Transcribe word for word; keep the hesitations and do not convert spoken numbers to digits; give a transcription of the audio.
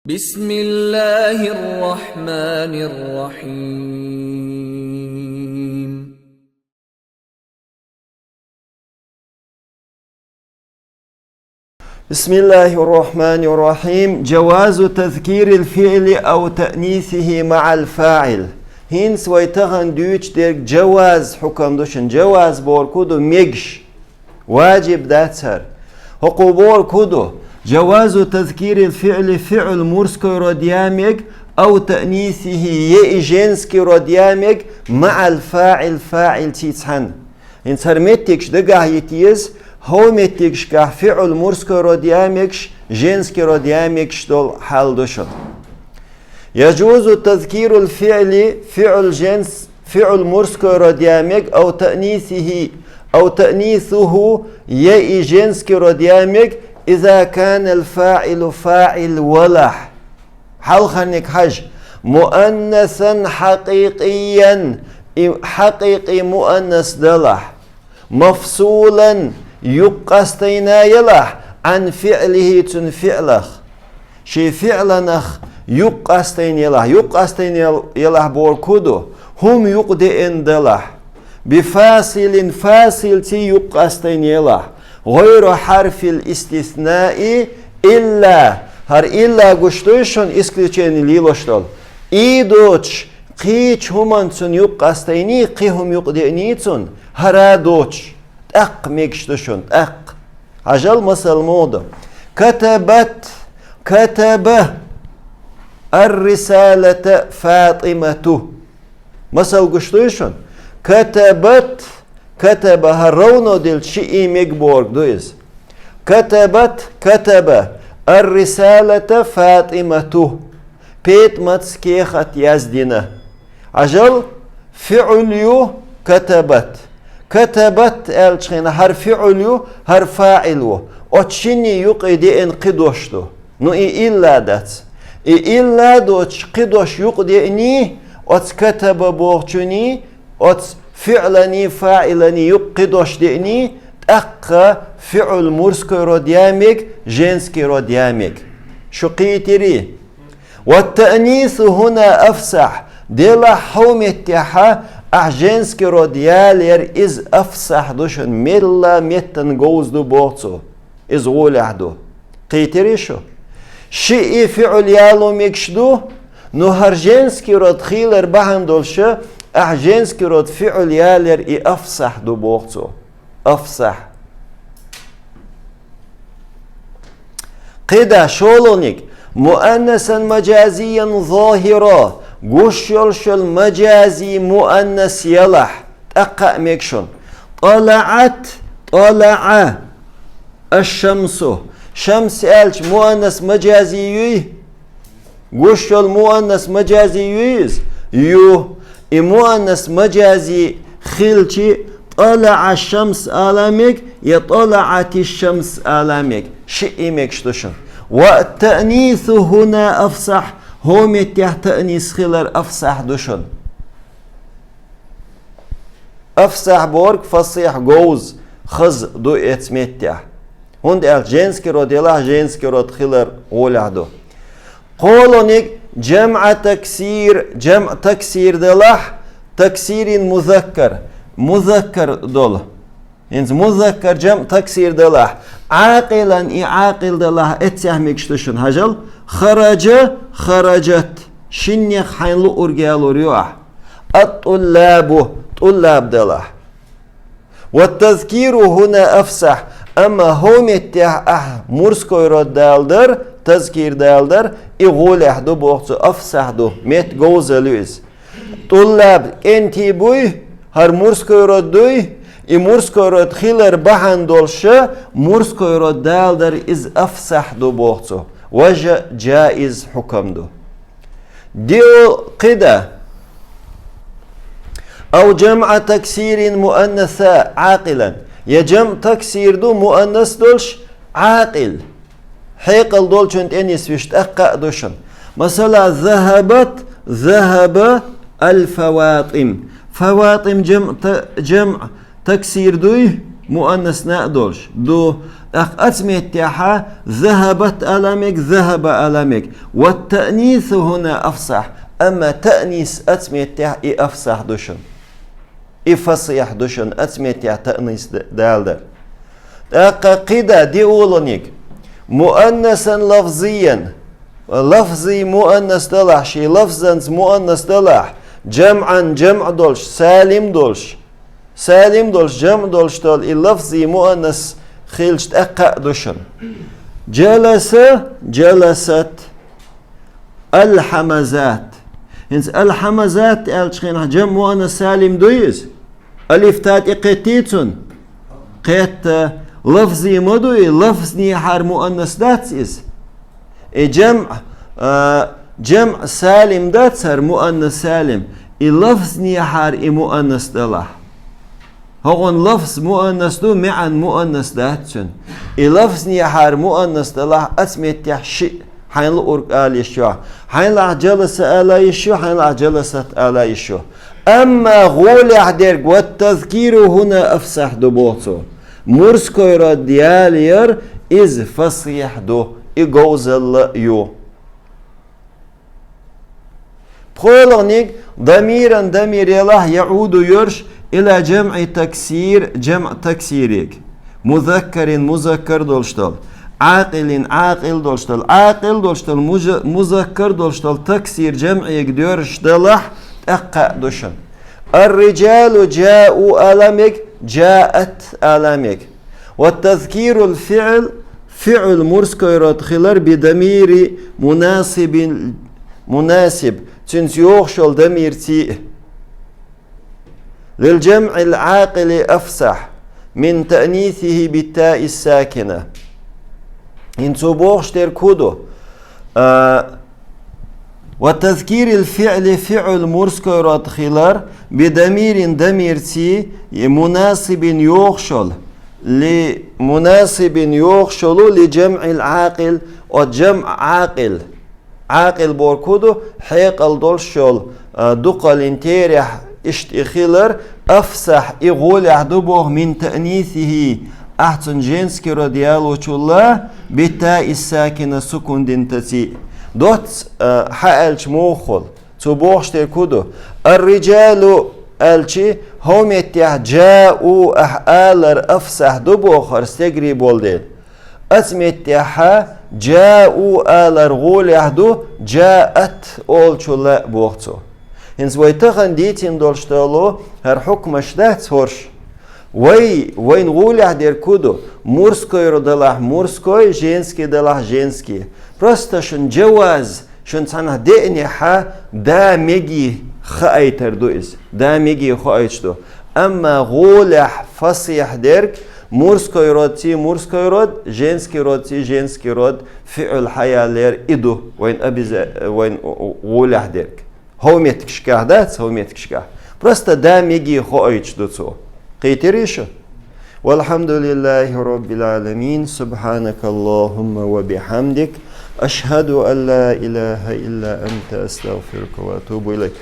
بسم الله الرحمن الرحيم. بسم الله الرحمن الرحيم. جواز تذكير الفعل أو تأنيثه مع الفاعل. ХӀинца вай тахан дуьйцуш дерг джаваз хьукам ду шуна. Джаваз бохург хӀун ду? Мегаш. Ваджиб дац хӀара. ХӀокхо бохург хӀун ду? جواز تذكير الفعل, фиӀл мужской род я мег, أو تأنيثه, е и женский род я мег, مع الفاعل, фаӀилца цхьана. ХӀинца хӀара меттигаш дагахь йита еза, хӀокху меттигашкахь фиӀл мужской род я мегаш, женский род я мегаш долу хьал ду шуна. يجوز تذكير الفعل, фиӀл женс-, фиӀл мужской род я мег, أو تأنيثه, أو تأنيثه, е и женский род я мег, إذا كان الفاعل, фаӀил валахь. Хьалхарниг хьажа. مؤنثا حقيقيا, и хьакъикъи муаннас далахь. مفصولا, юкъ къастийна елахь, عن فعله, цуьнан фиӀлах. Шен фиӀланах юкъ къастийна елахь. Юкъ къастийна ел-, елахь бохург хӀун ду? ХӀума юкъа деана далахь. بفاصل, фасилца юкъ къастийна елахь. غير حرف الاستثناء إلا. ХӀара илла гуш дуй шуна, исключение лелош долу? И доцуш, кхечу хӀуманца юкъ къастийний, кхин хӀума юкъа деаний цунна, хӀара доцуш, тӀаккха мегаш ду шуна, тӀаккха. Хьажал, масал муха ду. كتبت, كتب الرسالة فاطمة. Масал гуш дуй шуна? كتبت, كتب, хӀара равно делча шиъ и мега бохург ду иза. كتبت, كتب الرسالة فاطمة. ПетӀамас кехат яздина. Хьажал, фиӀл ю كتبت. كتبت аьллачу хенахь хӀара фиӀл ю, хӀара фаӀил ву. Оцу шинна юкъа деана кхин дош ду. Ну, и илла дац. И илла доцуш кхин дош юкъа деаний, оцу كتب бохучунний, оцу фиӀланий, фаӀиланий юкъа кхин дош деаний, тӀаккха фиӀл мужской род я мега, женский род я мега. Шу кхийтирий? والتأنيث هنا أفصح. Делахь хӀокху меттехь ахь женский род ялаяр иза أفصح ду шуна, мелла меттан говза ду боху цо. Иза гӀолехь ду. Кхийтирий шу? Шиъ и фиӀл яло мегаш ду, но хӀара женский род хилар бахьана долуш, ахь женский род фиӀл ялаяр и أفصح ду боху цо. أفصح. КхидӀа шолгӀаниг. مؤنثا مجازيا ظاهرا. Гуш йолуш йолу мажази муаннас ялахь, тӀаккха а мега шуна. طلعت, طلع الشمس. Шамс аьлча муаннас мажази юй? Гуш йолу муаннас мажази юй иза? Ю. И муаннас мажази хилчи, طلع الشمس ала мега, я طلعت الشمس ала мега. Шиъ и мегаш ду шуна. والتأنيث هنا أفصح. ХӀокху меттехь таънис хилар أفصح ду шуна. أفصح бохург фасихь, говза, хаза ду эцу меттехь. ХӀунда аьлча женский род ялахь, женский род хилар гӀолехь ду. КхоалгӀаниг جمع تكسير, جمع تكسير делахь, تكسير مذكر, музаккар долу. ХӀинца музаккар جمع تكسير делахь, عاقلا и عاقل делахь, эццехь мегаш ду шуна. Хьажал, خرج, خرجت, шиннех хьайна луург ялор ю ахь. الطلاب, طلاب делахь. والتذكير هنا أفصح. Амма хӀокху меттехь ахь мужской род даладар, تذكير даладар, и гӀолехь ду боху цо, أفصح ду, метта говзалла ю иза. طلاب кӀентий буй, хӀара мужской род дуй, и мужской род хилар бахьана долуш, мужской род даладар иза أفصح ду боху цо. Важа джаиз хьукам ду. Диъ кхидӀа. أو جمع تكسير مؤنثا عاقلا. Я جمع تكسير ду муаннас долуш, عاقل. Хьекъал долчун тӀе нисвиш тӀаккха а ду шуна. Масала, ذهبت, ذهب الفواطم. فواطم جمع ت-, جمع تكسير дуй, муаннас а долуш? Ду. ТӀаккха оцу меттехьа захьабат ала мега, захьаба ала мега. Ва таънису хӀуна афсахь. Амма таънис оцу меттехь и афсахь ду шуна. И фасихь ду шуна, оцу меттехь таънис д-, далар. ТӀаккха кхидӀа диъоланиг. Муаннасан лафзиян. Лафзий муаннас далахь, ший лафзанца муаннас далахь, жамъан жамъ долуш, салим долуш. Салим долуш, жамъ долуш долу и лафзий муаннас хилча тӀаккха а ду шуна. Жаласа, жаласат, алхьамазат. ХӀинца алхьамазат аьллачу хенахь жамъ муаннас салим дуй иза? Алиф та тӀе кхеттий цунна? Кхетта. Лафзий ма дуй, лафзнехьара муаннас дац иза? И жамъ, а, жамъ салим дац хӀара, муаннас салим. И лафзнехьара и муаннас далахь. ХӀокхуьнан лафз муаннас ду, маьӀан муаннас дац цуьнан. И лафзнехьара муаннас далахь, оцу меттехь шиъ, хьайна луург ала йиш ю. Хьайна лахь жаласа ала йиш ю, хьайна лахь жаласат ала йиш ю. Амма гӀолехь дерг, ва тазкиру хӀуна афсахь ду боху цо. Мурской род ялаяр, иза фасихь ду, и говзалла ю. ПхоьалгӀаниг, дамиран дамир ялахь, яӀуду йоьрзуш, ила жамъи таксир, жамъ таксирега. Музаккарин музаккар долуш долу, Ӏакъилин Ӏакъил долуш долу, Ӏакъил долуш долу, мужа-, музаккар долуш долу таксир жамъега доьрзуш далахь, тӀаккха а ду шуна. Ар-риджалу жаъу ала мега, жаъат ала мега. Ва тазкирул фиъл, фиъл мурской род хилар, би дамири мунасибин, мунасиб, цуьнца йогӀуш йолу дамирций. Лил жамъил Ӏакъили афсахь мин таънисихи бит-таи ссакина. ХӀинца цо бохуш дерг хӀун ду? А, ва тазкирил фиъли, фиъл мурской род хилар, би дамирин, дамирций, и мунасибин йогӀуш йолу, ли мунасибин йогӀуш йолу, ли жамъил Ӏакъил, оцу жамъ Ӏакъил. Ӏакъил бохург хӀун ду? Хьекъал долуш йолу, а, дукхаллин терахь иштта и хилар, афсахь, и гӀолехь ду боху, мин таънисихи, ахь цунна женский род ялочул, бит-таи ссакина, сукун дина таций. Доцца, а, хьааьлча муха хуьлу? Цо бохуш дерг хӀун ду? Ар-риджалу аьлча, хӀокху меттехь жаъу ахь алар афсахь ду боху, хӀара стегрий болу дела. Оцу меттехьа жаъу алар гӀолехь ду, жаъат олучул а боху цо. ХӀинца вай тахана дийцина долуш долу хӀара хьукмаш дац хӀорш? Вай, вайна гӀолехь дерг хӀун ду? Мурской род далахь мурской, женский далахь женский. Просто шуна жаваз, шуна цхьанхьа деанехьа да мегий хаийтар ду иза. Да мегий хоуьйтуш ду. Амма гӀолехь фасихь дерг, мурской родций мурской род, женский родций женский род, фиъл хьаяллера и ду, вайн абиза-, вайн у-, у-, гӀолехь дерг. ХӀокху меттигашкахь дац, хӀокху меттигашкахь. Просто да мегий хоуьйтуш ду цо. Кхийтирий шу? Валхьамдулиллахи роббил Ӏаламин, субхьанакаллахумма ва бихьамдик, ашхаду ан ла илаха илла анта, астагфирука ва атубу илайк.